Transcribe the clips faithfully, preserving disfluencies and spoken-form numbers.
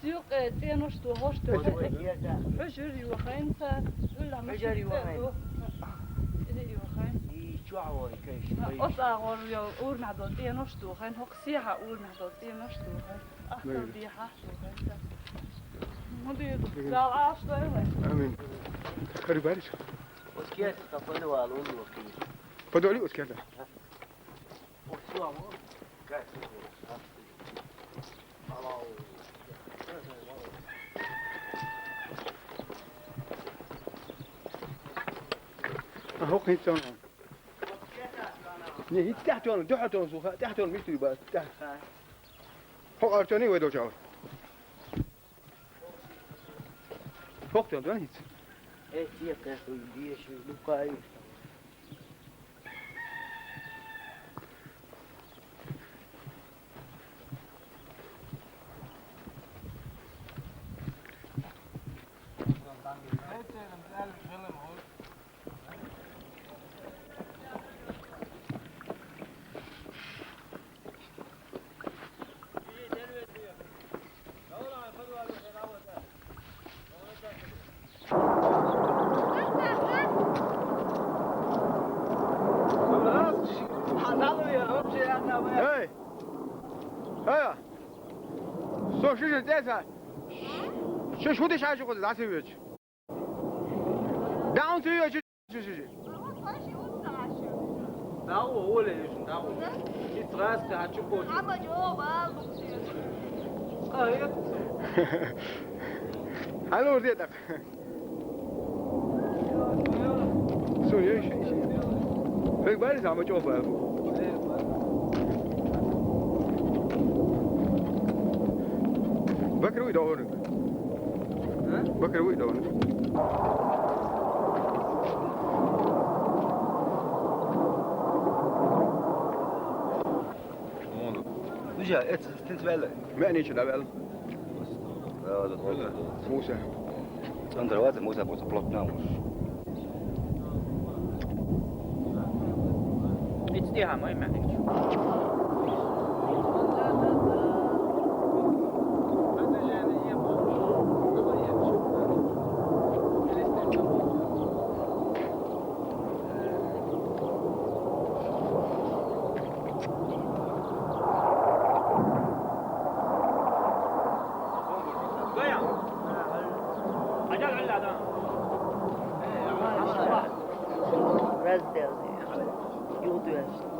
Оцу юккъе цӀенош ду, хӀорш ду. Хьуьжар ю хӀинца, уьллахь машина цӀе ду. Иде ю хӀинца. И чохь вара кайш. Оцу агӀор йо урамехь долу цӀенош ду хӀинца, хӀокху сехьа урамехь долу цӀенош ду хӀинца. Ахтал дехьа ду хӀинца. Ма дуьйду, Дала Ӏалаш дойла. Амин. Хьуьжар бариш. Оцу кертахь подвал ву лохийна. Подвал ю оцу кертахь? А, хӀокху хӀинца цӀена. Не, хӀинца тӀехь цӀена, дуьхьа цӀена, суха, тӀехь цӀена миста ю бац, тӀехь. ХӀокху арчоний вай долчохь. ХӀокху цӀена ду хӀинца. Э, тӀекхехь, уьш деши, дукха ю. Эй! Эй! Со шишина тӀе ца. Шиш хӀун деш Ӏаш ю кхуза дӀасавоьдуш? ДӀа хӀун ца воьдуш? Шиш, шиш. ДӀагӀо, оле, ишин дӀагӀо. Кица гӀаьста хьан чу кхочу. Хьан бачу оба алу. Цкъа хӀета со. Хьан лур де тӀаккха? Со еш, еш. Хьоьга баьлла, сан ма чӀогӀа баьлла. Бакра вуй догӀург. А? Бакра вуй догӀург. Муна. Слушай, это стынц ваьлла? Меанича да ваьлла. Да, да, да, да. Муса. Центр ваца, Муса просто плотно уж. It's the hammer, man. Biraz da yazıyor. Yurdu yazıyor.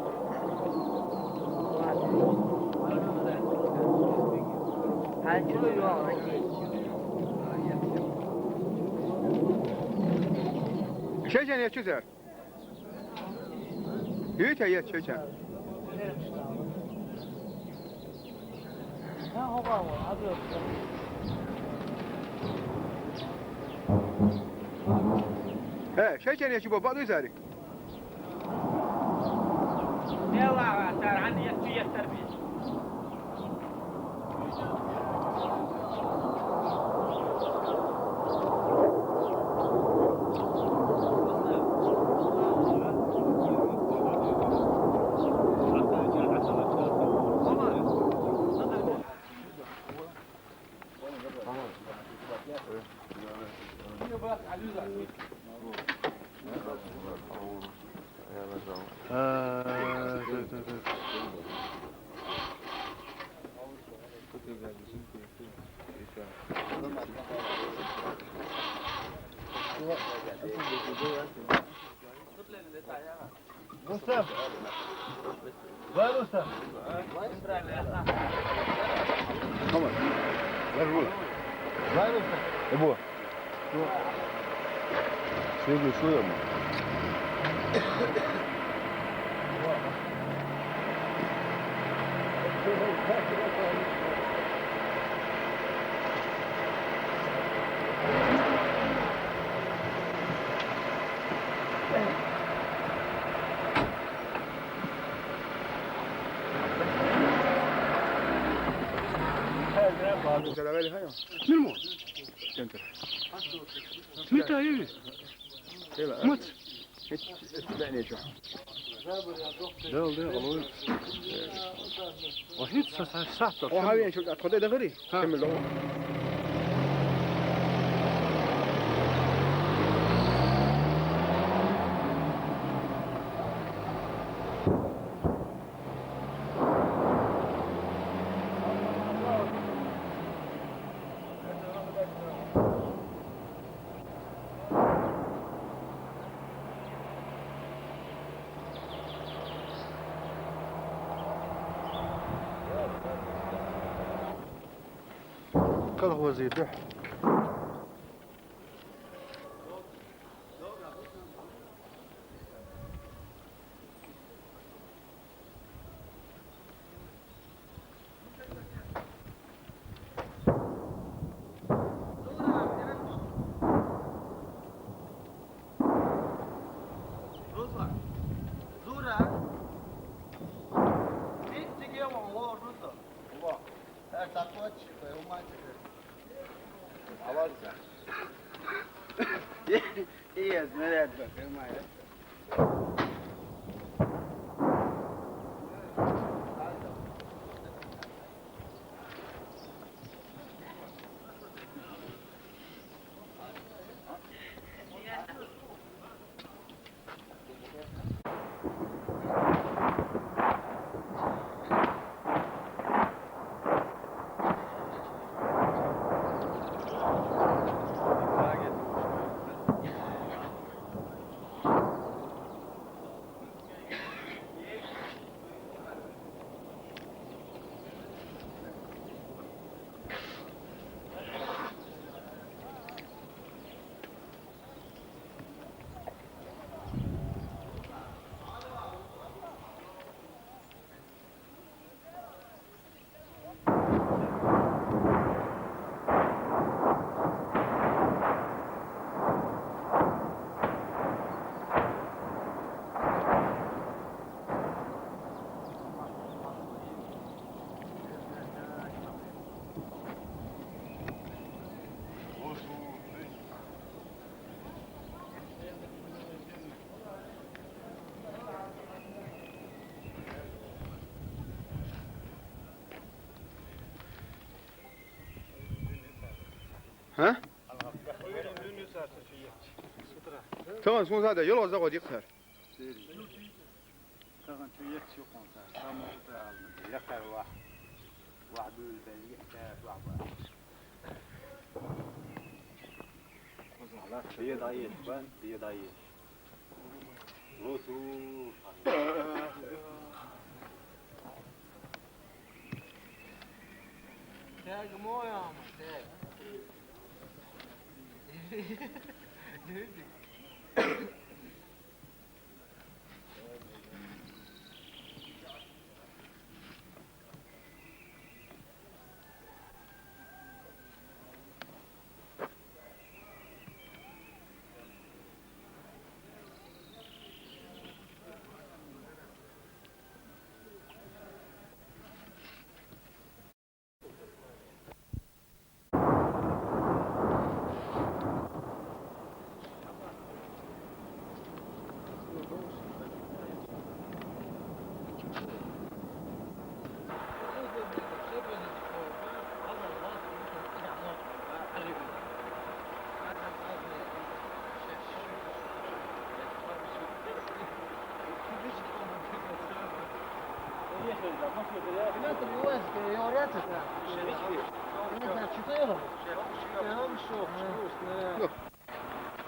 Her türlü yol. Şey, şey, ne çözer? Yürü, yürü, yürü. He, şey, şey, ne şu baba, dur sari. يلا، صار عندي يد، في يد تربية. Ha, dur, dur, dur. Rustam. Vay Rustam. Tamam. Ver bunu. Vay Rustam. E bu. Şu. Şöyle şuraya mı? Mismo. Mita, eh. Mat. Del, del, alo. Ohin sa sa sa. O havi şu atkoda da gari. Ha. Kemlo. Колхоз иде. Ruslan. Zura. Hiç çıkıyor mu? O Ruslan. Her takma çıkıyor. O maç çıkıyor. Avarsa. İyi, nereye bakıyorum hayat? А? Тагъан сунзада ёлгъа загъо дикъсар. Тагъан чу ецци юкъун сар. Самурда ална. Якъар вах. Вах дул бел, якъар вах ба. Бие дайеш, бан, бие дайеш. Русу. Tag moja, man, tag.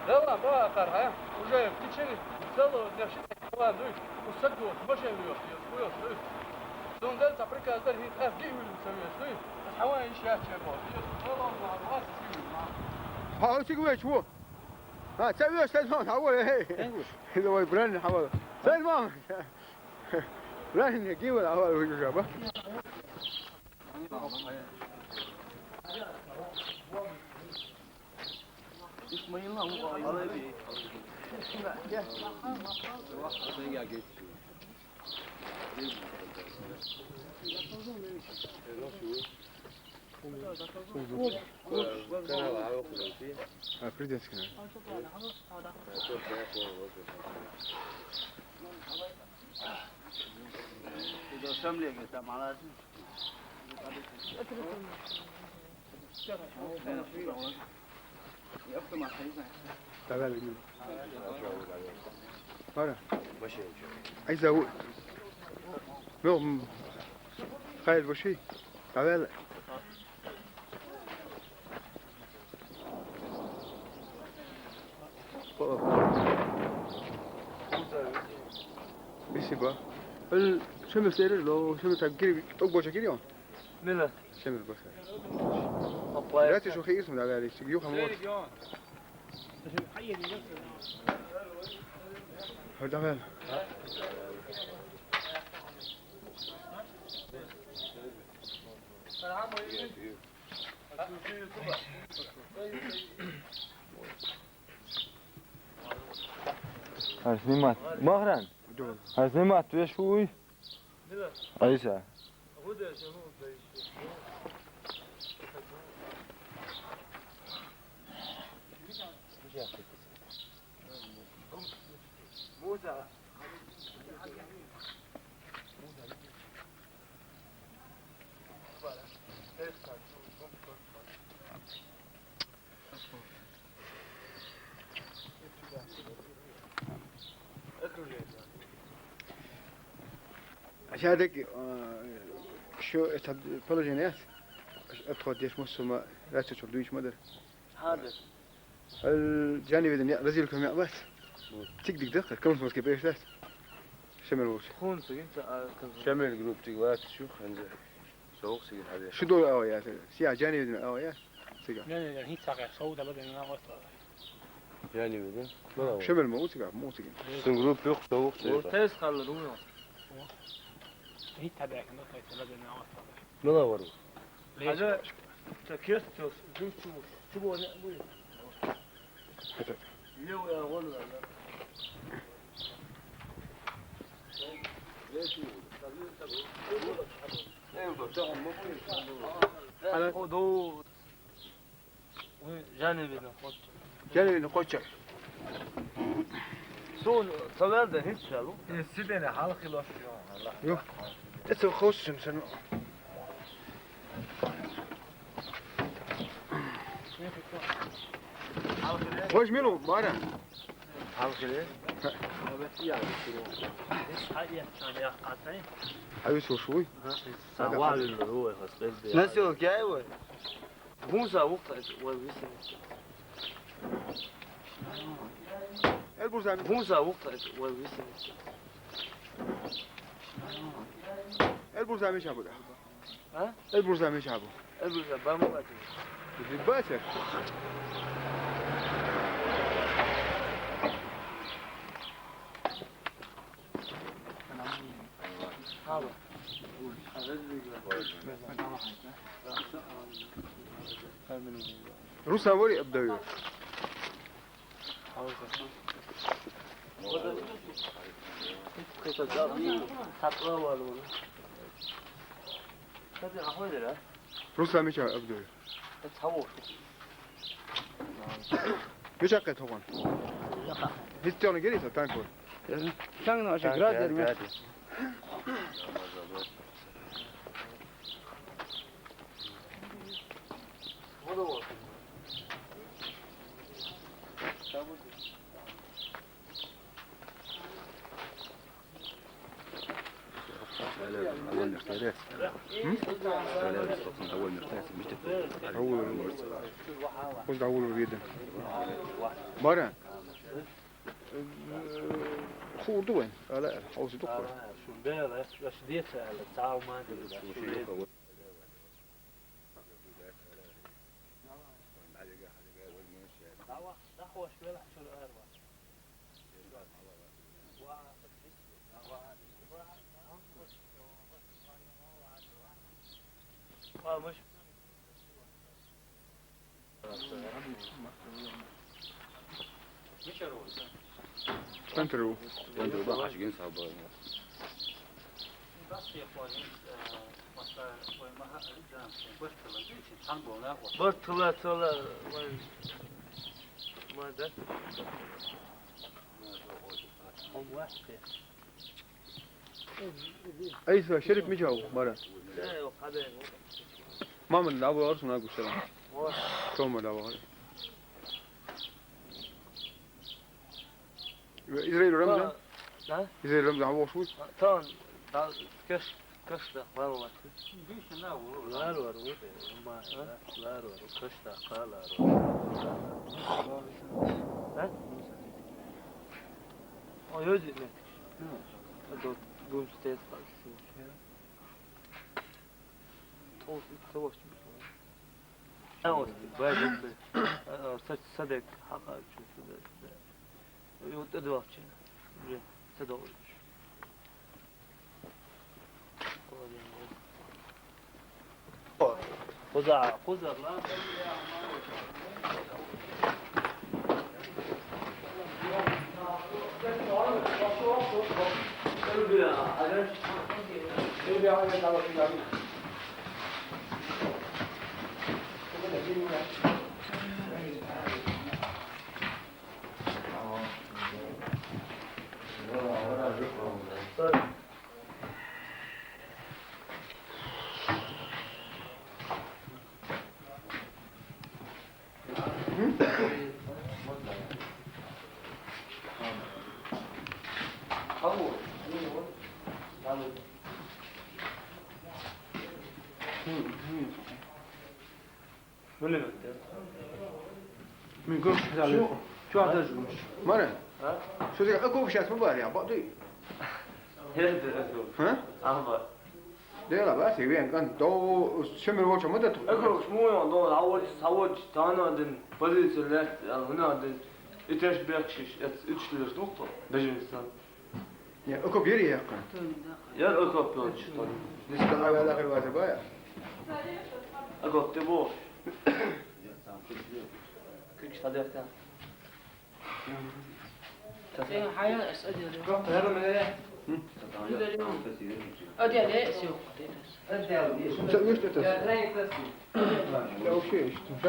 Дала ба ахар, хӀа? Уже в течение целого дня ши хӀаван дуй, усадгос, машин дуй, хуёс дуй. Сун дал ца приказ дар хин къас гихвил ца веш дуй. Хаван иш яч чер бо. Хьо циг веч ву? А, ца веш, ца зон, хьо ву, эй. Давай, бран, хьо ву. Ца зон. Бран, гивал, хьо ву, уже, ба? А, президентский, наверное. تعال هنا. هلا. عايز اقول. نو، م-، خالد وشي. تعال. Спасибо. ال-، شمس دير له، شمس هاجري، أقوى شكل يوم. ملا. شمس بخير. أبا. لا تشوفي اسمه على عليك، يوخا موت. هذا مال. هاي سنيمات. مهران. هاي سنيمات، ويش هو؟ عيسى. عشان هذاك، آه، شو، اتحاد البلدانيات، ادخل ديش مصر ما، لا تشوف دويش مدر. هذا. الجانب إذا رزيل كم يعبس. تيك ديك دقة، كم سموس كيف إيش ذات؟ شمل وش؟ خون سجن تا-، آه، كم. شمل جروب تيك وقت شو خنزة. سوق سجن هذا. شو دول أويات؟ سيا جانب إذا أويات. سيا. لا، لا، لا، هي ساقع صوت، لا، لا، لا، لا. جانب إذا. ما هو. شمل مو سيا، مو سجن. سن جروب يوخ سوق سجن. تيس خلرونا. هي تبعك، ما تيس، لا، لا، لا، لا. منور. هذا تكيس توس، جوز شو، شو بو، بو. يو يا غول ولا. أنا خدو. جانب إذا خدو. جانب إذا خدو. سون، سوال ده هيك شالو. إيه، سيدنا حال خلاص يوم، الله. يو. إنت خوش سمسم. Хьажа мила ву, Баран? Хьажа. Хьажа ву. Населка яй вай? Бунса ву-кх вай висина. Элбурза. Бунса ву-кх вай висина. Элбурза мича бу? А? Элбурза мича бу? Элбурза ба ма бац. Ди бац. Хьала. Руслан вари Абдуев? Руслан мича Абдуев? Мича кхе тохана? Вистёна гири са танк вар. Танк на аша град дер ме. Баран. Хурду вайн. Ала, хьовса дукха. Шун бела, аш деца ала, цау ма гири. Центр. Центр, да, аш ген саб. Бартыла, тыла, вай. Ма да. Хом вахте. Ай, са Шериф мича ву, Баран? Э, о, хабе. Маман да ву арс на гушера. О. Тома да ву. Израиль Рамзан? А? Израиль Рамзан вошвуд? Тон, да, кеш, кеш да, валла. Лар вар, ву, ма, лар вар, кеш да, ка лар вар. А? О, ёзи ме. До гумстес пас. Толс, толс. А, вот, бажым. А, сад-, садек, хака, чу, садек. Юрт эдвалча. Уже садович. Куза, куза, ла. Мин гумш хӀаллакьху. Чу хьадажа гумш. Мара? А? Шу дика аков шас ма бар, я бакъдуй. Хер дера аков. Хьа? Амма. Дела ба, се вен кан, до шемер волча ма дату. Аков, шмуйон, до, хьавоч, хьавоч, тана дин, позиция лет, я, вуна дин. Итеш бехшиш, эт, ичлеш духто, бежинсан. Не, окоп ери яхъа. Яр окоп ёлчу тон. Нисда авяла хирваза бая. Окоп те бо. Кык садерта. Сен хая эс адер. Кок хера мене. Адер эс ёх. Адер. Сен вишта тас. Я вообще, что?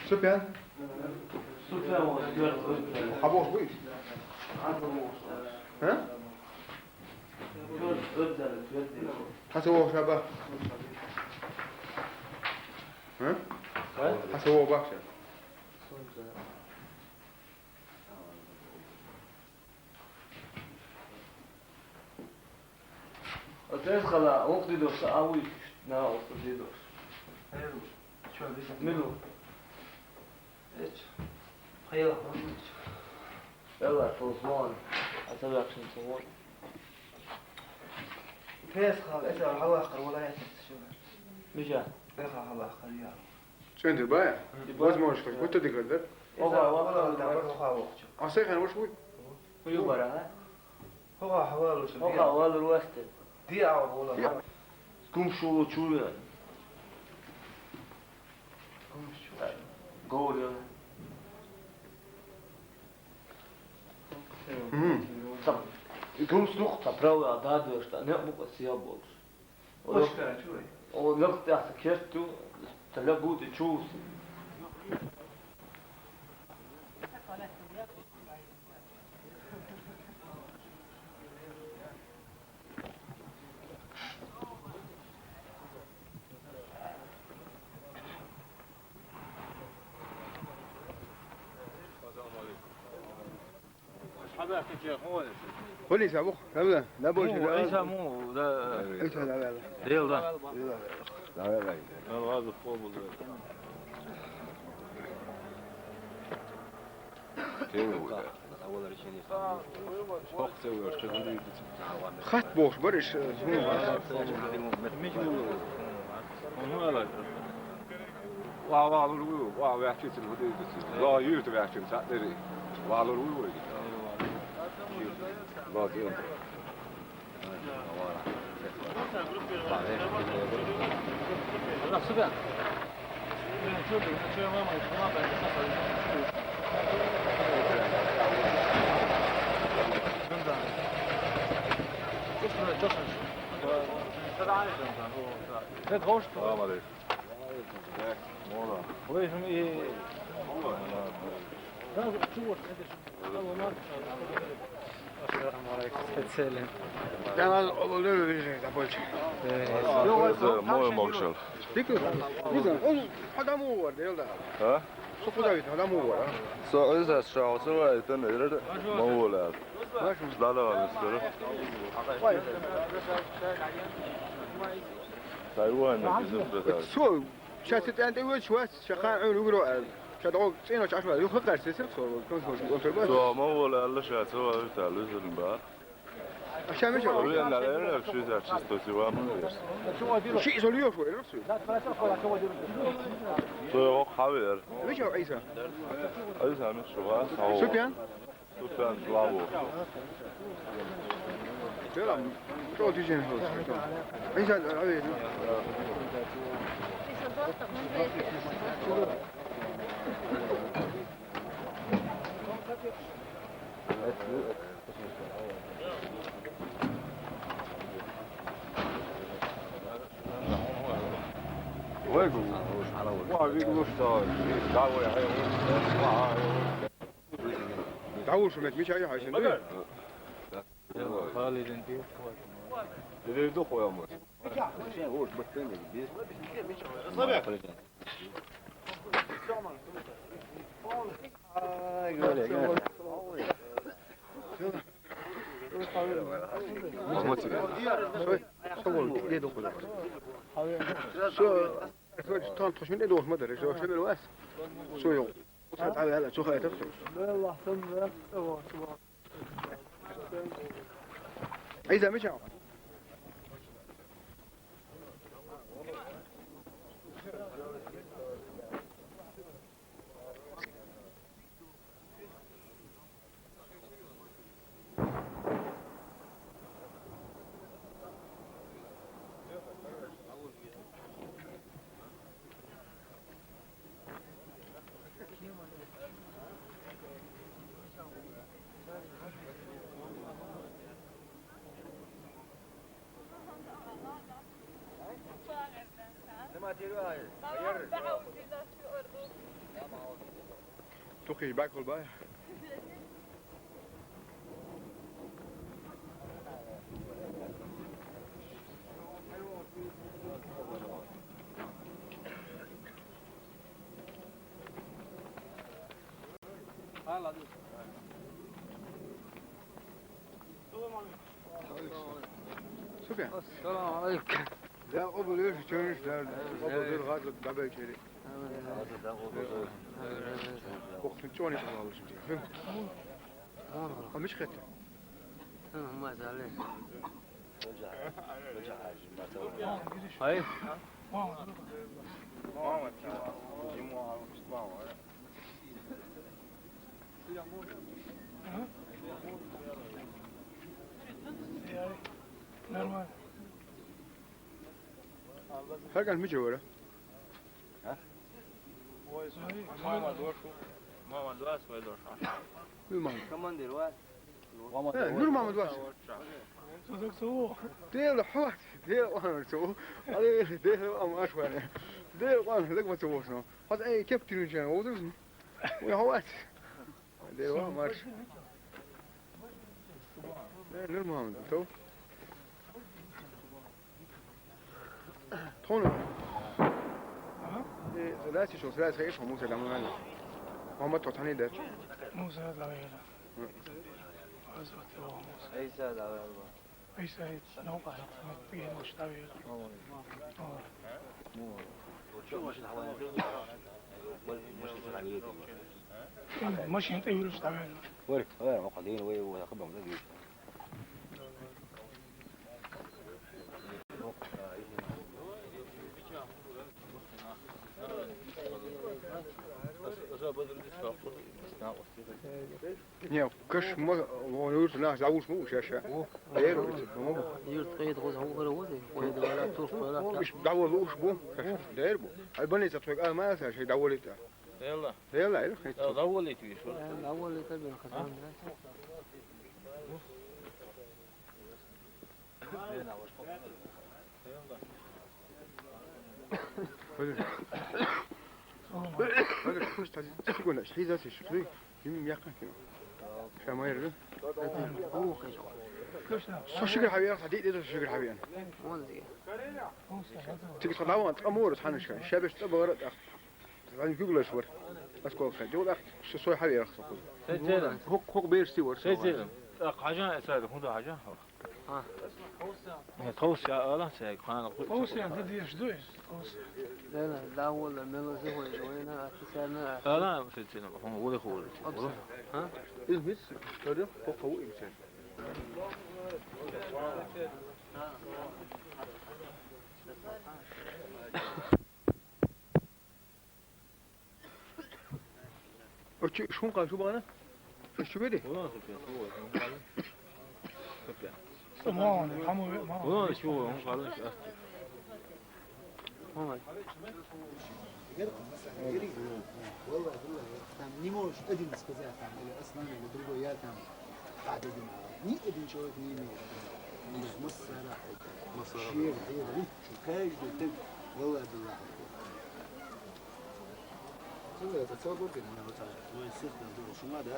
Супян? Супян, вот, сверху, вот. Хьан вогӀуш вуй? Хьан ца вогӀуш? А? Сверху, вот, да, сверху. Хьан ца вогӀуш аба? А? А? Хьан ца вогӀуш бахча? Оцес хала, ох дидош, а уй, на ох дидош. Милу. Эч. Хаял, эч. Эла, то звон. А ца вакшин звон. Пес хал, эса хала хар вала эс шу. Мижа. Эха хала хар я. Центр бая? Возможность хоть будто дигар, да? Оха, оха, оха, оха, оха. А сай хан ваш вуй? Хуй бара, а? Хога хавалу шо. Хога хавалу руасте. Ди ава гола. Я. Кумшу чуя. Кумшу. Гола. Мгм. Там, кумсух, та право, а да, да, что, не, буква сия больше. О, лёгкий, а чё? О, лёгкий, а, керту, та лёгкий, чувствую. Полис, а вох, да, да, да, больше, да. Иса му, да. Иса, да, да, да. Дел, да. Да, да, да. Ладно, пол был, да. Тем более. Хат бохуш бар иш, хӀун вара? Ва, ва, лур ву, ва, ваьхчи цин, хӀу дийдуци. Ла, юрт ваьхчи, ца дери. Ва, лур ву, вай. Ла, дийдуци. Салам алейкум. Специально. Яна олулер вижи забольчик. Мой могшал. Дикий. Куда? Он адам увар, делда. А? Со куда вид, адам увар, а? Со иза шао, со ай тен ирде. Мавулар. Баш. Дала вар, скоро. Вай. Тайван, не бизнес. Со Ша цу тӀаьнтӀе воьдуш вац, ша хан Ӏуьйра угро аьлла. Ша догӀу цӀенош Ӏаш вац, юха кхаьчса сирх со, консул, консул бац. Со ма волу аьлла ша, ца вац, аьлла, уьззина бац. А ша мича вац? Вен аьлла, аьлла, ши зар чисто ца ван ма веш. Ши со лоьш вай, рахсу. Со йоху хьавер. Мича вац Ӏийса? Ӏийса мича вац? Супян? Супян, слава. Селам. Что ты здесь делаешь? Ай, за, а, э, Ой, гу. Ва, вигнуш та, давай, ай, ай. ДӀавурши мет мича ю хьайшин дуй? Халидин пир. Деревду хоямас. Ай, гёре, гёре. Махмуд тебе. Сой, сой, деду куда? Сой, сой, тон тхошин деду ма даре, сой, сой, сой. Цу хьайтар цу. Ай, замечал. تخرج بعد كل بايع. سفيان. السلام عليكم. لا، قبل ايش تشوفش؟ لا، لا. قبل غير غادر دبي شيء. وقت شلون يطلع؟ فهمت؟ مش خدت. ما زال. هاي. هاي كان مجوله. ها؟ ماما دوش. ماما دوش ويدوش. مين ماما؟ كمان دير واحد. إيه، نور ماما دوش. صدق سووه. دير حوات، دير وانا سووه. علي دير وانا شوانه. دير وانا لك ما سووه شنو. هذا اي كيف تريد شنو؟ وزوجني. ويا حوات. دير وانا مارش. إيه، نور ماما تو. تونو. ثلاثة شو، ثلاثة خيش موسى لما أنا. ما ما توت هني دات. موسى داويلا. عزوة موسى. عيسى داويلا. عيسى نوقع. بيه مش داويلا. مش ينطيولش داويلا. ورك، ورك، وقدين، وي، وي، خبهم، لا، نيو كش ما ونورت ناس عاوش مو شاشة. غير مو يرت قيد غوز هو غير هو ذي. ولا دولة تروح ولا. مش دعوة لوش بو. غير بو. البني تطبيق آه ما أسا شيء دعوة لي. يلا. يلا، يلا، خير. يلا، دعوة لي تويش. دعوة لي تبي خسران. بدر. بدر، شو تقول؟ شو حيزة شو شو؟ يم يقين كده. شو ما يرد؟ سو شكل حبيبي، راح تعدي، إذا شكل حبيبي أنا. تيجي تطلعوا أنت أمور، تحنش كان. شابش تبغى رد أخ. بعدين يقول له شور. بس كل خير. يقول أخ، شو سوي حبيبي أخ سوي. سجل. هو، هو بيرسي ورسي. سجل. أخ، حاجة أساعدك، هو ده حاجة. ها. توسع، لا، سايق، خان، توسع، هذه إيش دوي؟ توسع. لا، لا، لا، ولا، ما له زهوة، وين، ها، تسعنا. لا، لا، في السينما، هم ولا هو. أبصر. ها؟ إيه، بس، هذا، هو قوي إنسان. أوكي، شكون قال؟ شو بغينا؟ شو، شو بيدي؟ والله سفيان، هو سفيان. سفيان. ما هو، ما هو. والله شو هو، هم قالوا شو أحكي. هو. والله بالله، там не можешь один сказать, там, или основной, или другой, я там, а, один. Ни один человек не имеет. Мыс-, مسألة. مسألة. Шер, шер, шер. Каждый день. والله بالله. Ой, сыхтан дур, шума да?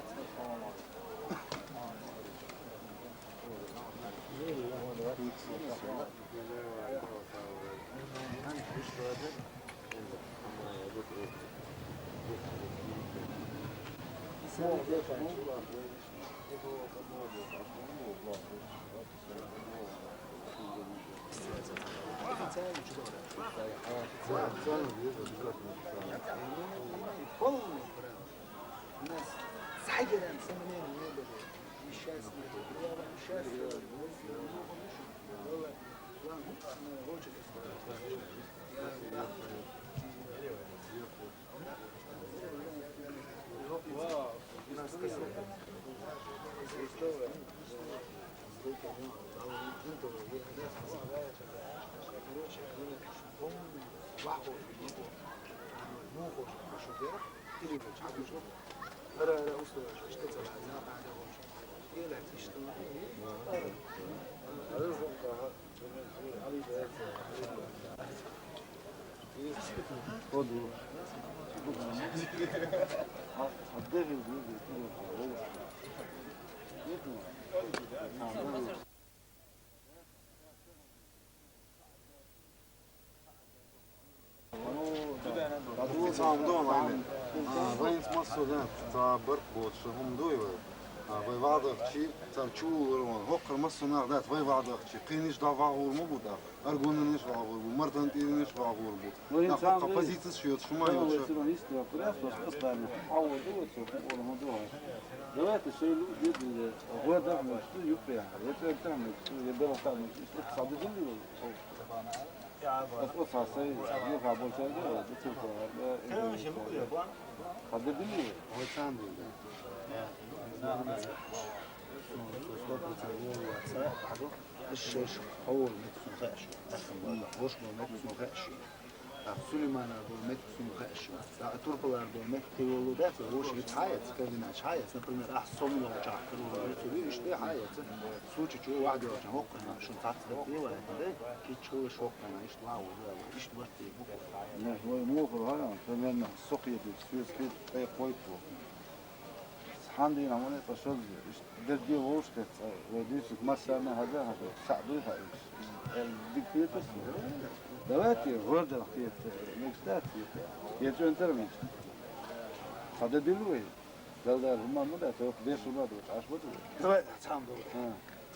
Полный прав. У нас с Хагером сомнений не было. Несчастный. Я вам счастье. Было. Вам, э, хочет сказать. У нас кассета. Цхьа хӀума ду вайна. А, вайна массо а, цхьа барт боцуш хӀума ду вай. А, вай вахьадахчи, цхьа чулар ван, хӀокхура массо а нах дац, вай вахьадахчи, кхиниш дӀа вахьур ма бу тӀаккха, аргунанаш вахьур бу, мартан тӀиринаш вахьур бу. Ну, тӀаккха инсан позицияш йоцуш хӀума йоцуш. Давайте шойлу дедуле, гӀо дахьмеш ду юкъе, я цӀердахьмеш ду, я белхахмеш ду, цхьа дедули вай. Ас оцхьа сай, юха болчарга, бицурхо, хадабили? Ой, цандил, да. Сто процентов вон ваца. Ишш, хавол мет сун хаш. Ахмад, хош бо мет сун хаш. А Сулеймана бо мет сун хаш. А Турпалар бо мет теволу да, вош и хаяц, кавина хаяц, например, а сомло чахкру, цули иште хаяц. Сучи чу вади очан хоккана, шун тац да пила, да? Кичу шоккана, ишт ва, ишт варти бу. Не, вай мохр хара, примерно, сокъе ди, сюс ки, пе койку. Ханди на моне пошёл, ишт дерди волш кет, вай дисик массана хада, хада, саду ха. Эл дикпетас. Давайте гордер кет, мечтать. Я центр мечтать. Хада дилвей. Далдар, хӀума ма дац, оха деш хӀума дац, аш ма ду. Давай, цхьаъ ду.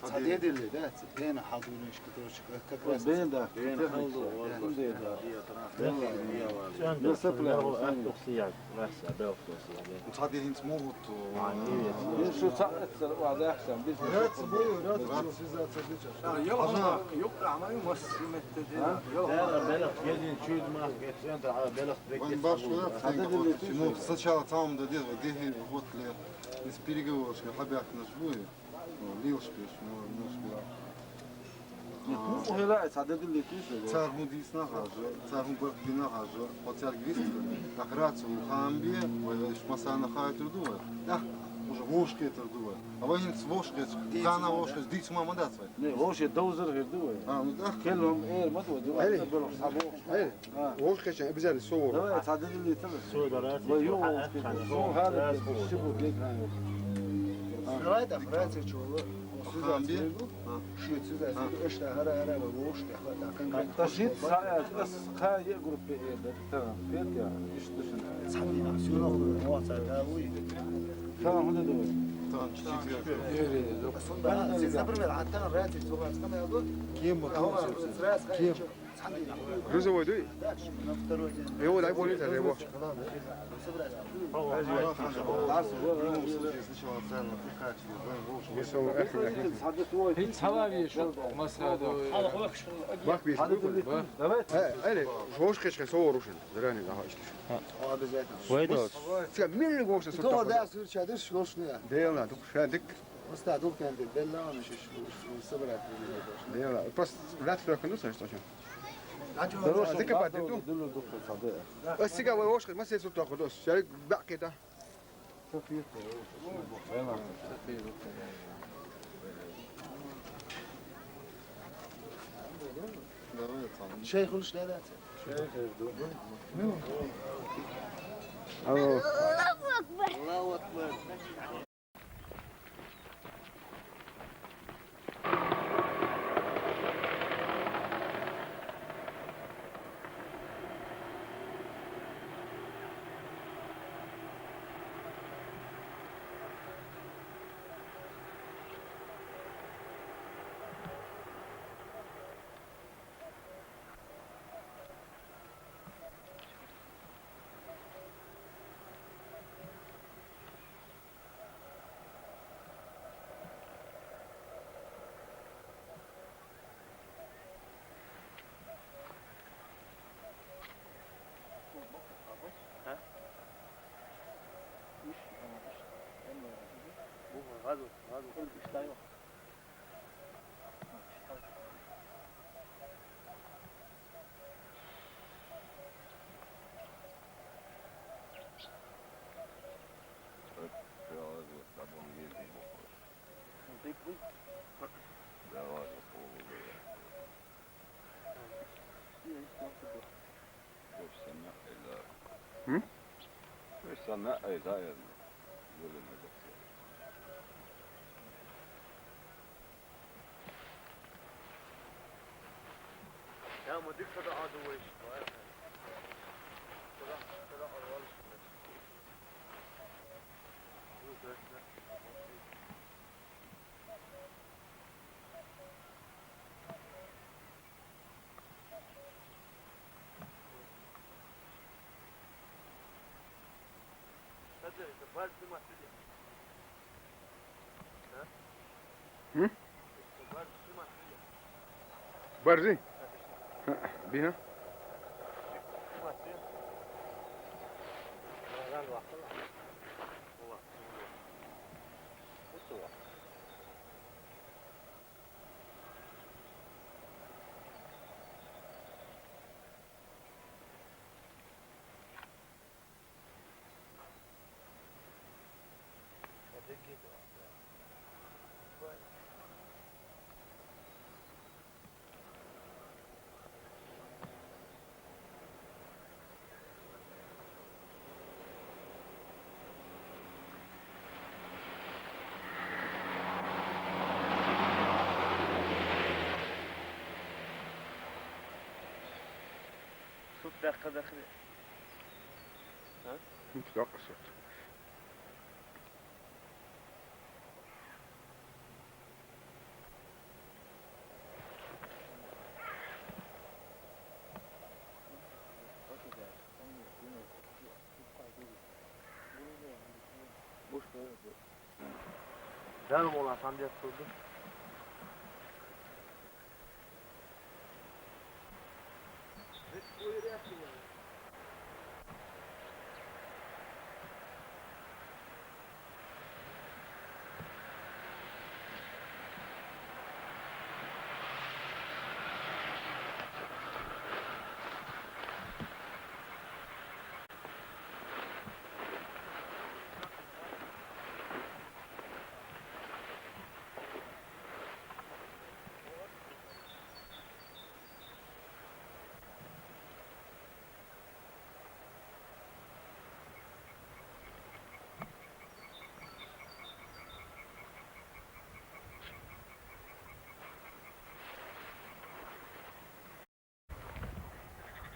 Цхьа дедили, да, цхьа пена хьал дуйнаш, короче, как раз. Бен да, бен хьал ду, бен да. Цхьа де хӀинца ма хӀутту. Ин шу цхьа эццара ва дахсан, бизнес. Рад собой, рад связаться. А, яла хӀама, юкъа хӀама, ю мас, ю метте де. Яла хӀама. Белах, гезин чуйд мах, гезин да, белах. Вайн баш вара, ну, сначала там да дед, вот дехи, вот ле, из переговорочка, хабяк наш буй, ну, лил шпиш, ну, ну, шпила. Нет, ну, хела, это да дили тише. Цар хун дисна хажа, цар хун бак дина хажа, по цар гвист, как раз у хамби, вай иш масана хай трудува. Да, уже вошке трудува. А вай с вошке, хана вошке, дис мама да цвай. Не, вообще дозер герду. А, ну да. Келом эр мат ва дува. Али. Было сабо. Али. Вошкача обязательно сувор. Давай, цадили там. Сувор, да. Ва ю вошкача. Сувор, хада, шибу гек. Давай да, Франция чула. Хамби. Шует сюда, эшта хара хара ва вошка, хвата конкрет. Ташит сая, ас ка е группе э да. Там, петя, иш душин. Цадина, сюрох, ва царга уй. Там, худа давай. Там, четыре. Сонда, сиз, например, аттан рати турган кам яду? Кем вот он, собственно? Кем? Грузовой дуй? Да, на второй день. Его дай более того, его. Собрать. Мисал, эхин, эхин. Ин салави шо масхаду. Бак беш буй. Давай. Э, эли, жош кечке со орушин. Заранее, ага, иште. Обязательно. Вайдос. Ска милли гошта. Кто да, сюр чадыр шошния. Дело, дук шадик. Просто дулканды белла он ещё собрать. Дело. Просто вряд ли кунду, что. Дорожка дика падду. Дулу дук сады. Осига вошка, масе суту кудос. Шарик бакета. Шейхул шдадат. Аллаху акбар. Аллаху акбар. Görsene öyle. Hı? Görsene öyle öyle. Böyle olacak. Ja, maar dit gaat de auto wees. Zodat, zodat alles. Hı? Barzi? Ha, biha. Şut dakika dakika. Muito bem, professor. Canım olan sen bir sordun.